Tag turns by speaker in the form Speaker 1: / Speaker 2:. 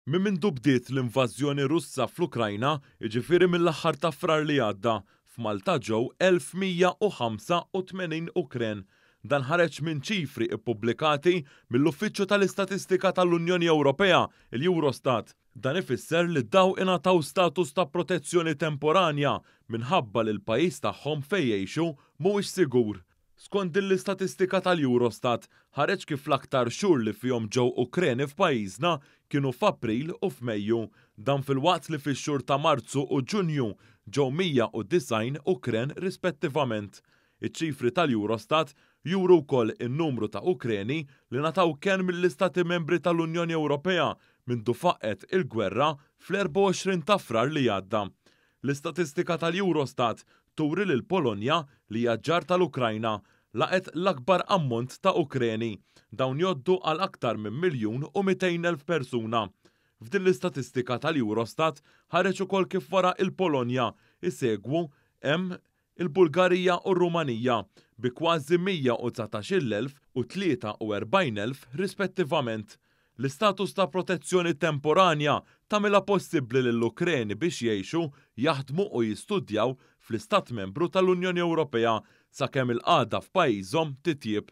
Speaker 1: Minn mindu bdiet l-invażjoni Russa fl-Ukrajna, jiġifieri mill-aħħar ta' Frar li għadda, f'Malta ġew 1,185 Ukren. Dan ħareġ minn ċifri ppubblikati mill-Uffiċċju tal-Istatistika tal-Unjoni Ewropea, il-Eurostat. Dan ifisser li daw ingħataw status ta' protezzjoni temporanja minħabba li l-pajjiż tagħhom fejn jgħixu mhuwiex sigur. Skont din l-istatistika tal-Eurostat, ħareġ kif l-aktar xhur li fihom ġew Ukreni f'pajjiżna kienu f'April u f'Mejju. Dan filwaqt li fix-xhur ta' Marzu u Ġunju ġew 190 Ukren rispettivament. Iċ-ċifri tal-Eurostat juru wkoll in-numru ta' Ukreni li ngħataw kenn mill-Istati Membri tal-Unjoni Ewropea mindu faqqgħet il-gwerra fl-24 ta' Frar li għadda. L-istatistika tal-Eurostat turi li l-Polonja, li hija ġar tal-Ukrajna, laqgħet l-akbar ammont ta' Ukreni. Dawn jgħoddu għal aktar minn 1,200,000 persuna. F'din l-istatistika tal-Eurostat ħareġ ukoll kif wara l-Polonja jsegwu hemm il-Bulgarija u r-Rumanija bi kważi 119,000 u 43,000 rispettivament. L-istatus ta' protezzjoni temporanja tagħmilha possibbli lill-Ukreni biex jgħixu, jaħdmu u jistudjaw fl-Istat Membru tal-Unjoni Ewropea sakemm il-qagħda f'pajjiżhom titjieb.